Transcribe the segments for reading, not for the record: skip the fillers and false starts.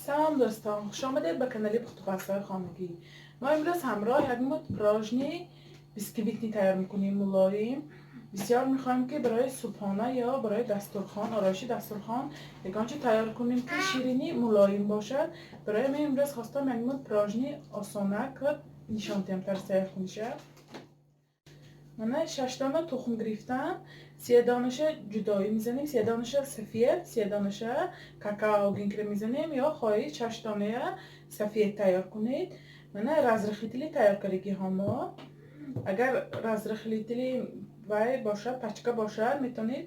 Салом дӯстон, хуш омадед ба канали Пухтупазҳои хонагӣ. Мо имрӯз ҳамроҳ як муд пирожни бисквитни тайёр мекунем, мулоим. Бисёр мехоҳем, ки барои субҳона ё барои дастурхон, ороиши дастурхон ягон чи тайёр кунем, ки ширинӣ мулоим бошад. Барои мо имрӯз хостам як муд пирожни осонак нишон диҳам тарзи тайёр куниша. Мана 6 дона тухм гирифтам, 3 донаша ҷудоӣ мезанем, 3 донаша сафед, 3 донаша какао гинкира мезанем ё хоҳед 6 доная сафед тайёр кунед. Мана разрыхлители тайёр кардагиҳо мо. Агар разрыхлители вай бошад, пачка бошад, метавонед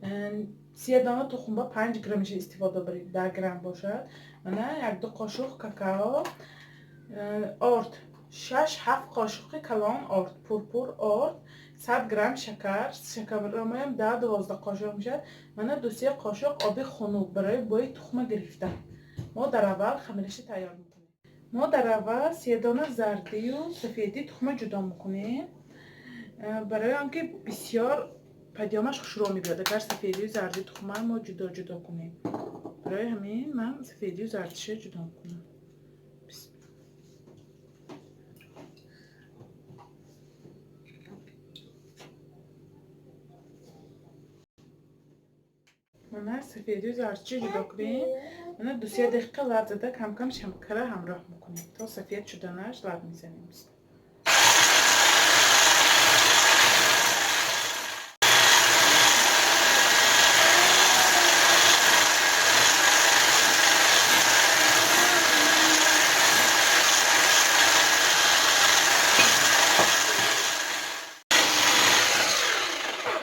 3 дона тухм ба 5 граммша истифода баред, 10 грамм бошад. Мана 1-2 қошуқ какао, орд 6-7 қошуқи калон орд, пурпур орд, 100 грамм шакар, шакарромаям 10-12 қошуқ мешавад. Мана 2-3 қошуқ оби хунук барои бӯи тухма гирифтан. Мо дар аввал хамираша тайёр мекунем. Мо дар аввал 3 дона зардию сафеди тухма ҷудо мекунем, барои он ки бисёр падёмаш хушрӯ мебиёд, агар сафедию зарди тухма мо ҷудо ҷудо кунем. Барои ҳамин ман сафедию зардиша ҷудо мекунам. Мана сафедию зардчи ҷудо кунем. Мана 2-3 дақиқа лаб зада кам-кам шакара ҳамроҳ мекунем. То сафед шуданаш лаб мезанем.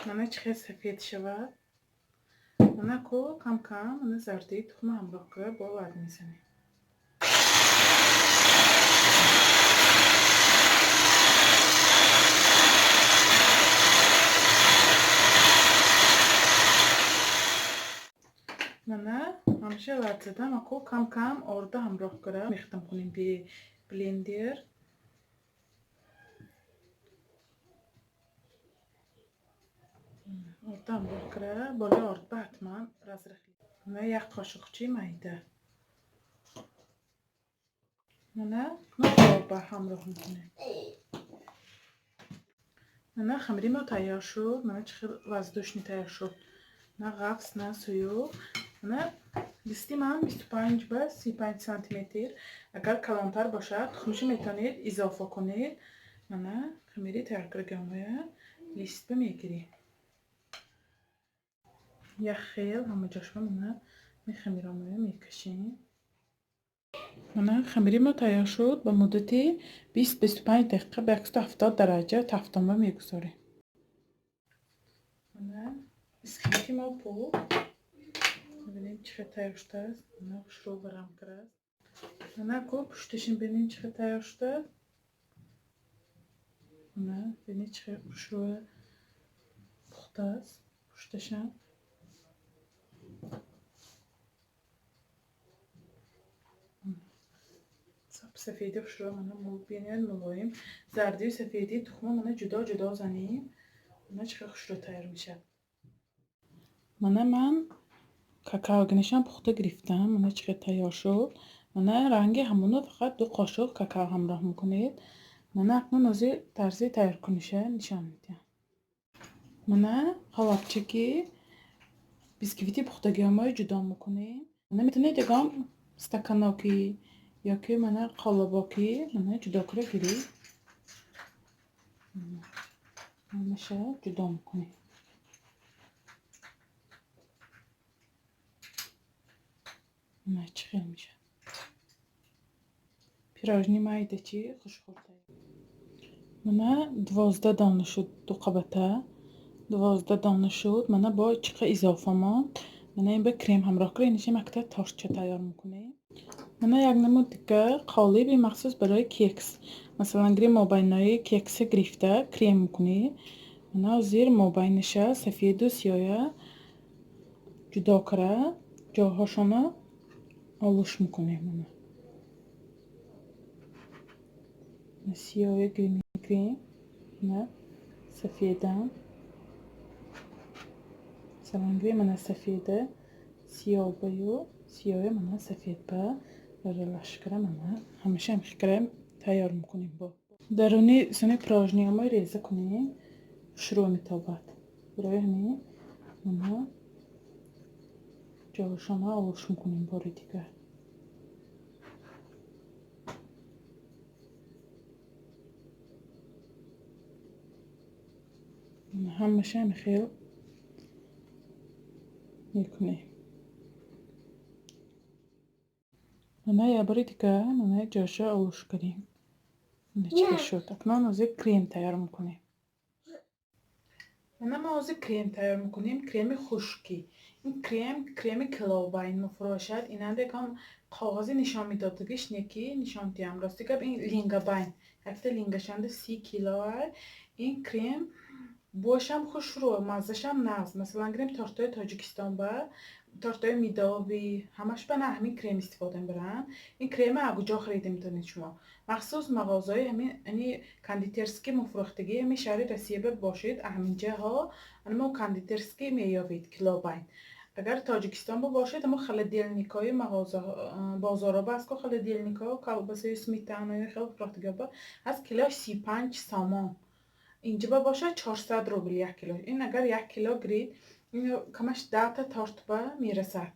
Мана чӣ хел сафед шавад. Мана ку кам-кам мана зардии тухма ҳамроҳ кара бо лаб мезанем. Мана ҳамеша лаб задам, аку кам-кам орда ҳамроҳ кара мехтам кунем бе блендер. Орда ҳамроҳ кара, болои ордба ҳатман разрыхли. Мана як қошуқчи майда. Мана нохоба ҳамроҳ мекунем. Мана хамири мо тайёр шуд. Мана чӣ хел воздушный тайёр шуд. На ғафс, на суюқ. Мана листи ман 25 ба 35 сантиметр. Агар калонтар бошад, тухмиша метавонед изофа кунед. Мана хамири тайёр кардагиҳоя листба мегирем. Як хел ҳама ҷошба мана мехамиромоя мекашем. Мана хамири мо тайёр шуд. Ба муддати 20-25 дақиқа ба 170 дараҷа тафтонба мегузорем. Мана бисквити мо пухт. Бибинем чӣ хел тайёр шудааст. Мана хушрӯ варам кардааст. Мана ку пушташин бинем чӣ хел тайёр шудааст. Мана бинед чӣ хел хушрӯ пухтааст пушташам. Сафеди хушрӯ мана бинед мулоим. Зардию сафедии тухма мана ҷудо ҷудо занем. Мана чӣ хел хушрӯ тайёр мешавад. Мана ман какаогинашам пухта гирифтам. Мана чӣ хел тайёр шуд. Мана ранги ҳамоно фақат 2 қошуқ какао ҳамроҳ мекунед. Мана акнун ҳозир тарзи тайёркуниша нишон медиҳам. Мана қолабчаки бисквити пухтагиҳоморо ҷудо мекунем. Мана метавонед ягон стаканоки ёки мана қолабоки мана ҷудо кара гиред. Ҳамаша ҷудо мекунем. Мана чӣ хел мешавад. Пирожни майдачи хушхӯр тайёр. Мана 12 дона шуд, ду қабата. 12 дона шуд. Мана бо чӣ қадр изофа монд. Мана ин ба крем ҳамроҳ кара, инашам якта тортча тайёр мекунем. Мана як намуд дигар қолиби махсус барои кекс. Масалан, гирем мобайнои кекса гирифта крем мекунем. Мана ҳозир мобайнаша сафеду сиёя ҷудо кара, ҷойҳошонро олуш мекунем. Мана сиёя мегирем, мана сафедам. Масалан, гирем мана сафеда сиёбаю Сиёҳе мана сафед ба лашкара мана ҳамеша ҳам крем тайёр мекунем. Бо даруни сони пирожниҳои реза кунем, хушрӯ метобад. Барои ҳамин мана ҷоашона олуш мекунем бори дигар. Ҳамаша ҳам хел мекунем. Мана як бори дигар мана ҷоша олуш кардем. Мана чӣ шуд. Акнун ҳозир крем тайёр мекунем. Мана мо ҳозир крем тайёр мекунем, креми хушкӣ. Ин крем креми килобайн мефурӯшад. Инандекам коғази нишон медодагиш неки нишон диҳам. Рости гап ин лингабайн. Якта лингашанда 30 кило. Ин крем бӯяшам хушрӯ, маззашам нағз. Масалан гирем тортҳои Тоҷикистон ба тортҳои мидови ҳамаш ба на ҳамин крем истифода мебаранд. Ин крема аз куҷо харида метавонед шумо? Махсус мағозаҳои ҳамин ани кондитерский муфурӯхтагӣ ҳамин шаҳри Россия ба бошед, ҳаминҷаҳо мо кондитерский меёбед килобайн. Агар Тоҷикистон ба бошед, ҳамо холодильникҳои мағоза бозорҳо ба аст ку холодильникҳо, колбасаю сметанаю хел фурӯхтагиҳо ба ҳаст килош 35 сомон. Инҷа ба бошад 400 рубл як кило. Ин агар як кило гирид, ин камаш 10 та торт ба мерасад.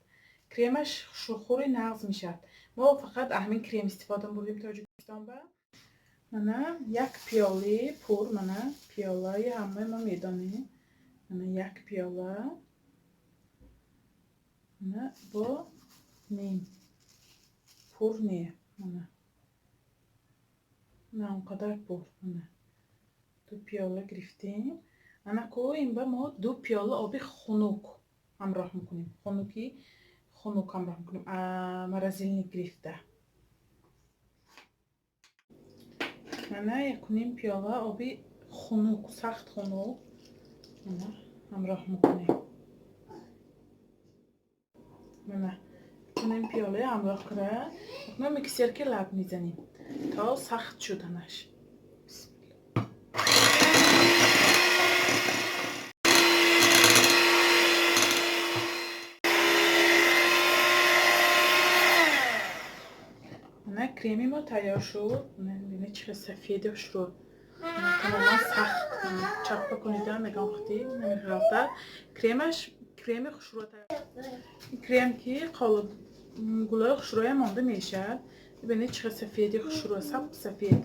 Кремаш хушрӯхӯри нағз мешавад. Мо фақат ҳамин крем истифода мебурдем Тоҷикистон ба. Мана як пиёлаи пур, мана пиёлаи ҳамаи мо медонем. Мана як пиёла. Мана бо ним. Пур не. Мана. На он қадар пур. Мана. Ду пиёла гирифтем. Ана ку ин ба мо ду пиёла оби хунук ҳамроҳ мекунем. Хунуки хунук ҳамроҳ мекунем. Морозильник гирифта. Мана якуним пиёла оби хунук, сахт хунук мана ҳамроҳ мекунем. Мана якуним пиёла ҳамроҳ кара. Акнун миксерки лаб мезанем то сахт шуданаш. Мана креми мо тайёр шуд. Бинед чӣ хел сафеди хушрӯ. Тамоман сахт. Чаппа кунидам мегам хати намеғалтад. Кремаш креми хушрӯ тайёр. Крем ки қолиб гулои хушрӯям монда мешавад. Бинед чӣ хел сафеди хушрӯ, сап сафед.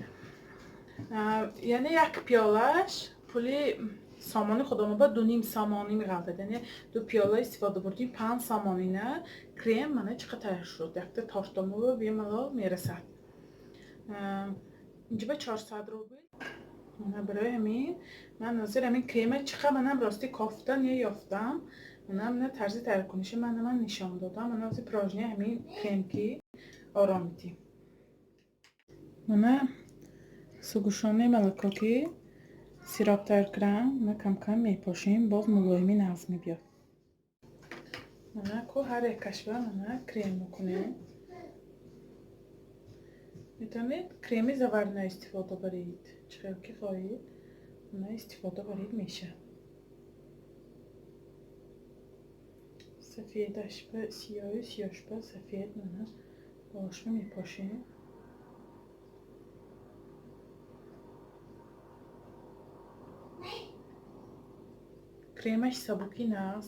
Яъне як пиёлаш пули сомони худомо ба 2.5 сомонӣ меғалтад. Яъне ду пиёла истифода бурдим 5 сомонина крем мана чӣ қадр тайёр шуд. Якта тортомо бемалол мерасад. Инҷа ба 400 рубл. Мана барои ҳамин ман ҳозир ҳамин крема чӣ қадр манам рости кофта не ёфтам. Мана мана тарзи тайёркуниша ман нишон додам. Мана ҳозир пирожни ҳамин крем ки ором медиҳем. Мана сугушони молоко ки сироп тайёр кардам, мана кам-кам мепошем, боз мулоими нағз мебиёд. Мана ку ҳар якашба мана крем мекунем. Метавонед креми заварной истифода баред, чӣ хел ки хоҳед, мана истифода баред мешавад. Сафедаш ба сиёҳу сиёҳш ба сафед мана болошба мепошем. Кремаш сабуки нағз,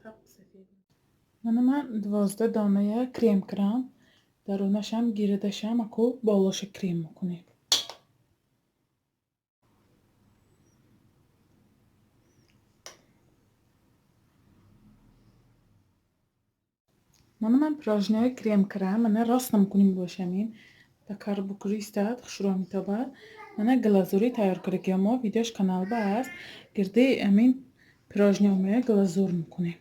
сап сафед. Мана ман 12 доная крем кардам. Дарунашам гирдашам аку болоша крем мекунем. Мана ман пирожниҳои крем кардам. Мана рост намекунем бошамин. Ба карбукурӣ истад, хушрӯ метобад. Мана глазурӣ тайёр кардагиҳо мо видеош каналба аст. Гирди ҳамин пирожниҳо глазур мекунем.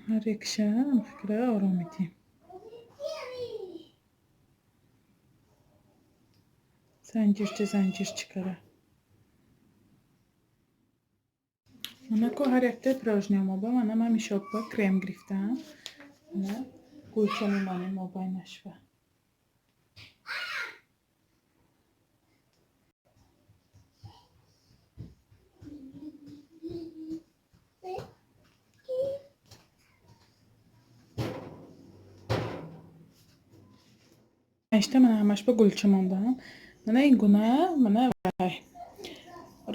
Ҳар якша фикра ором медиҳем. Занҷирча занҷирча кара. Мана ку ҳар якта пирожниҳо ба мана ман мишокба крем гирифтам. Мана гулча мемонем мобайнашба. Панҷта мана ҳамаш ба гулча мондам. Мана ин гуна мана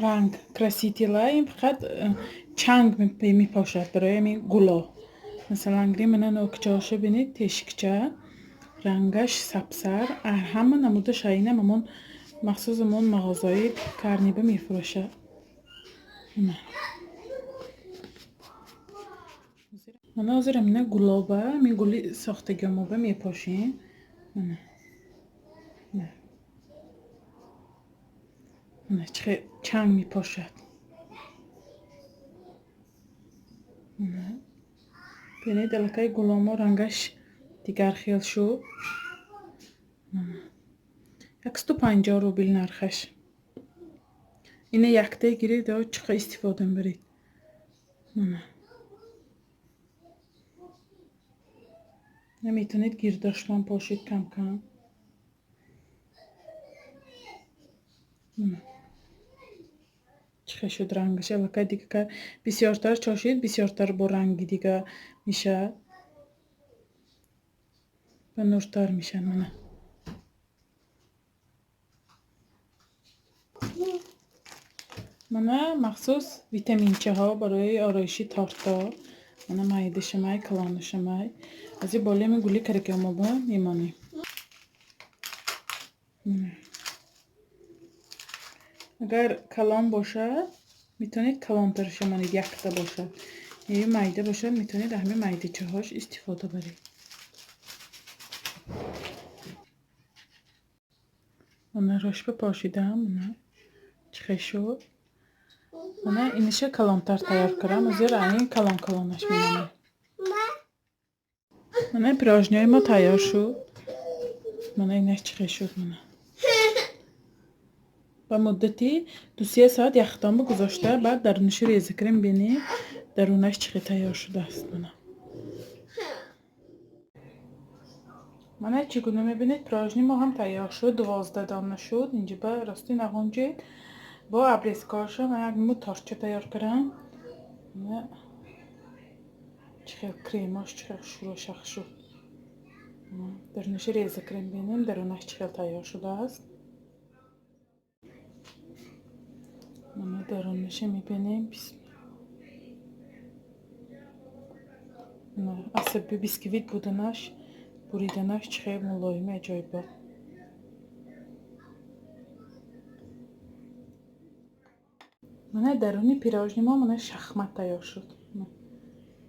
ранг краситель а ин фақат чанг мепошад барои ҳамин гуло. Масалан, гирем, мана нокчаҳошо бинед, тешикча, рангаш сабсар, ҳама намуда шайинам ҳамон махсус ҳамон мағозаи карниба мефурӯшад. Мана ҳозир ҳамина гулоба, ҳамин гули сохтагиомоба мепошем. Мана. Мана чӣ хел чанг мепошад. Мана. Бинед, аллакай гуломо рангаш дигар хел шуд. Мана. 150 рубл нархаш. Ина яктае гиред, чӣ қадр истифода мебаред. Мана. Наметавонед гирдошман пошед кам-кам. Мана. Чӣ хел шуд рангаш, аллакай дига бисёртар чошид, бисёртар бо ранги дига мешавад. Ва нуртар мешавад. Мана. Мана махсус витаминчаҳо барои ороиши тортҳо. Мана майдашамай, калонашамай. Аз ин болои ҳамин гули каракиомоба мемонем. Агар калон бошад, метавонед калонтарша монед, якта бошад. Ё майда бошад, метавонед ҳамин майдачаҳош истифода баред. Мана рошба пошидам, мана чӣ хел шуд. Мана иниша калонтар тайёр кардам, ҳозир ин калон калонаш мемонем. Мана пирожниҳои мо тайёр шуд. Мана инаш чӣ хел шуд, мана. Ба муддати 2-3 соат яхдонба гузошта, баъд дарунашо реза кунем, бинем дарунаш чӣ хел тайёр шудааст. Мана. Мана чӣ гуна мебинед, пирожни мо ҳам тайёр шуд, 12 дона шуд. Инҷа ба рости нағунҷид. Бо обрезка ҳошо ман як муд тортча тайёр кардам. Мана чӣ хел кремош чӣ хел хушрӯ шах шуд. Дарунашо реза кунем, бинем дарунаш чӣ хел тайёр шудааст. Мана дарунаша мебинем. Мана асаби бисквит буданаш, буриданаш чӣ хел мулоими аҷоибот. Мана даруни пирожни мо мана шахмат тайёр шуд.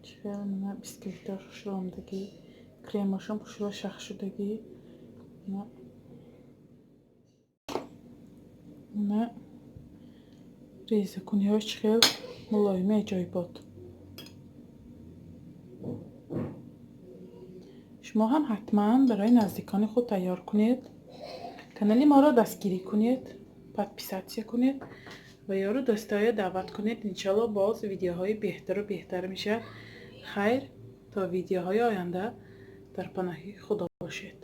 Чӣ хел мана бисквитҳо хушрӯ омадагӣ, кремошам хушрӯ шах шудагӣ. Мана резакуниҳош чӣ хел мулоими аҷоибот. Шумо ҳам ҳатман барои наздикони худ тайёр кунед. Канали моро дастгирӣ кунед, подписаться кунед ва ёру дӯстоя даъват кунед. Иншалло боз видеоҳои беҳтару беҳтар мешавад. Хайр, то видеоҳои оянда дар паноҳи Худо бошед.